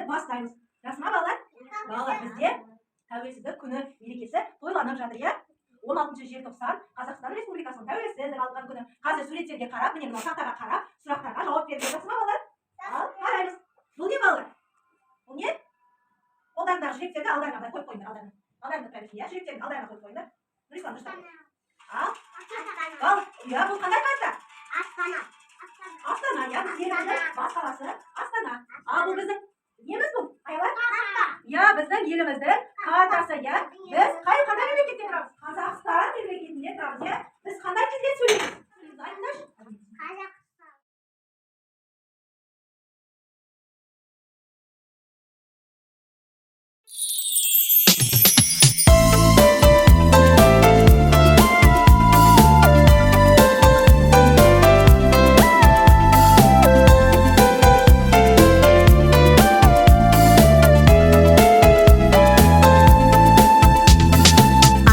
Бастаймыз. Жақсы ма, балалар? Балалар, бізде Тәуелсіздік күні мерекесі тойланып жатыр, иә? 16 желтоқсан Қазақстан Республикасының тәуелсіздік алған күні. Қазір суреттерге қарап, міне, мынау тақтаға қарап, сұрақтарға жауап беріңіз. Жақсы ма, балалар? Ал, қараймыз. Бұл не, балалар? Бұл не? Қолдарындағы жүректерді алдарына былай қойып қойыңдар, алдарына. Алдарына тұра берсін, иә? Жүректерін алдарына қойып қойыңдар. Нұрислам, дұрыстап қой. Ал, ал, иә, бұл қандай карта? Астана. Астана, иә, біз еліміздің бас қаласы Астана. Ал бұл біздің неміз бұл? Аялар? Иә, біздің еліміздің картасы, иә. Біз қандай мемлекетте тұрамыз? Қазақстан мемлекетінде тұрамыз, иә. Біз қандай тілде сөйлейміз? Айтыңдаршы. Қазақстан.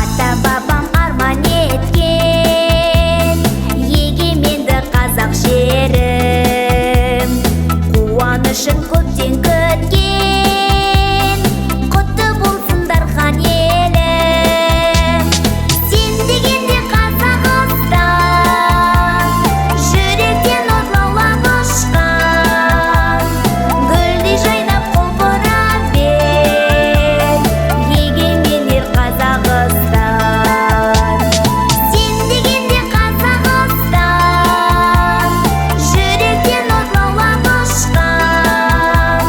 Ата-бабам арман еткен егеменді қазақ жерім, қуанышын көптен күткен, құтты болсын дархан елім. Сен дегенде Қазақстан, жүректен от лаулап ұшқан, гүлдей жайнап құлпыра бер, егемен ел Қазақстан. Сен дегенде Қазақстан, жүректен от лаулап ұшқан,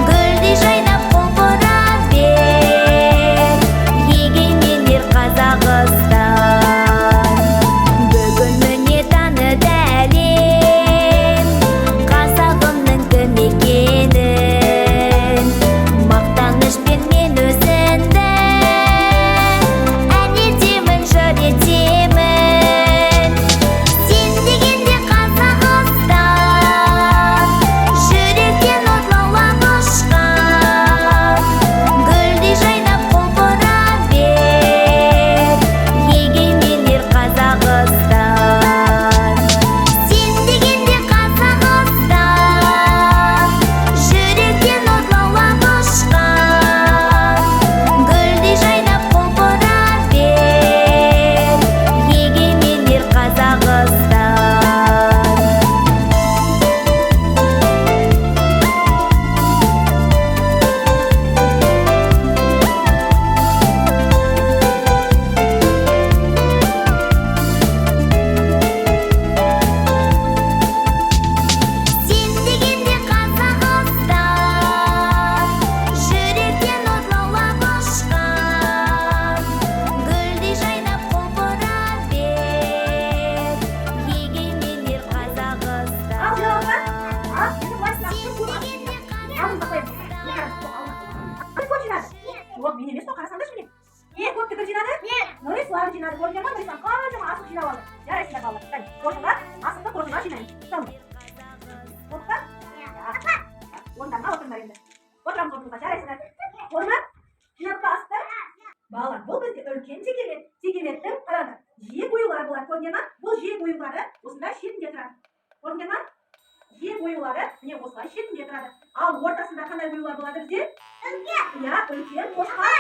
гүлдей жайнап құлпыра бер, егемен ел Қазақстан. Бүгін міне таныды әлем қазағымның кім екенін. Мақтанышпен мен өзіңді ән етемін, жыр етемін. Сен дегенде Қазақстан, жүректен от лаулап ұшқан, гүлдей жайнап құлпыра бер, егемен ел Қазақстан. Сен дегенде Қазақстан, жүректен от лаулап ұшқан, гүлдей жайнап құлпыра бер, егемен ел Қазақстан. Сен дегенде Қазақстан, жүректен от лаулап ұшқан, гүлдей жайнап құлпыра бер, егемен ел Ал, Қазақстан. жиналды ма? Ал, енді былай сұрақты Сен көп. дегенде Алдымызға қоямыз. Қазақстан. Кім көп жинады? Жоқ, мен емес қой, қарасаңдаршы, міне. Ең көпті кім жинады? Мен. Нұрислам жинады. Көрдіңдер ма, Нұрислам қаншама асық жинап алды. Жарайсыңдар, балалар. Кәне, қоржынға, асықты қоржынға жинаймыз. Салыңдар. Болды па? Иә. Орындарыңа отырыңдар енді. Отырамыз орнымызға, жарайсыңдар. Болды ма? Жинадық па асықты? Балалар, бұл бізде үлкен текемет. Текеметтің, қараңдар, жиек оюлары болады, көрдіңдер ма? Бұл жиек оюлары осындай шетінде тұрады. Көрдіңдер ма? Жиек оюлары міне осылай шетінде тұрады. Ал ортасында қандай оюлар болады бізде? Үлкен. Иә, үлкен қошқар.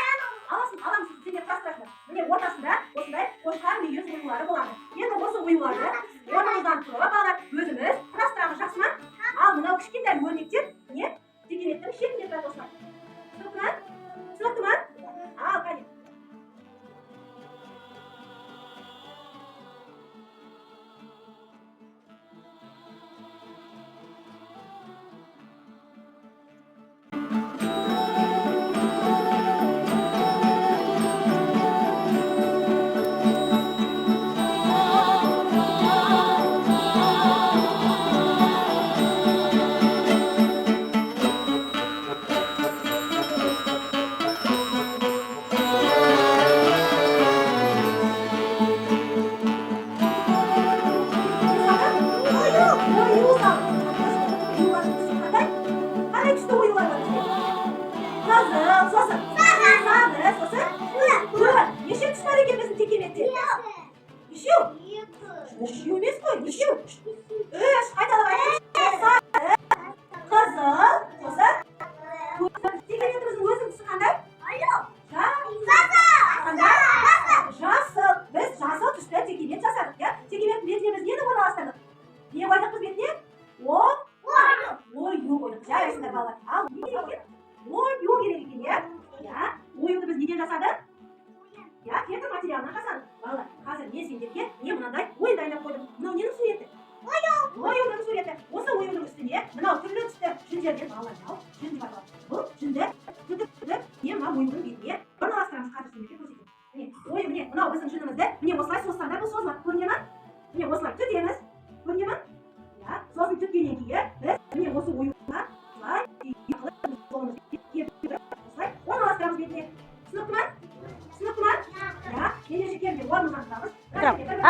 Аласың, аламыз, сендер құрастырасыңдар. Міне, ортасында осындай қошқар мүйіз оюлары болады. Енді осы оюларды орнымыздан тұрып, балалар, өзіміз құрастырамыз, жақсы ма? Ал мынау кішкентай өрнектер міне текеметтің шетінде тұрады осылай. Түсінікті ма? Түсінікті ма? Ал, қане. Ою, ою салды. Оюлардың түсі қандай? Қандай түсті оюлар бар бізде? Қызыл, сосын сары, сосын көк. Неше түс бар екен біздің текеметте? Нешеу? Екі. Үшеу емес қой, нешеу? Үш, қайталап айтыңызшы. Сары, қызыл, сосын көк.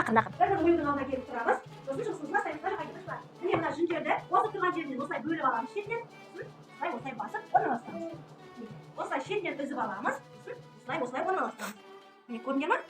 Ақырын, ақырын. Бір оюдың алдына келіп тұрамыз. Сосын жұмысымызды бастаймыз. Мына жаққа келіп. Міне, мына жүндерді осы тұрған жерінен осылай бөліп аламыз шетінен. Сосын осылай, осылай басып орналастырамыз. Міне, осылай шетінен үзіп аламыз. Сосын осылай, осылай орналастырамыз. Міне, көрдіңдер ма?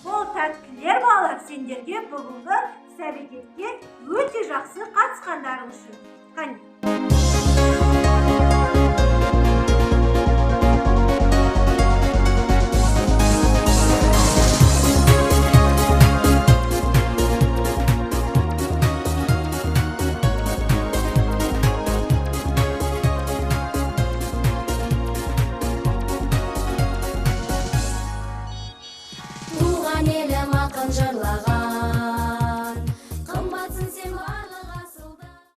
Бұл тәттілер, балалар, сендерге бүгінгі іс әрекетке өте жақсы қатысқандарың үшін. Қане.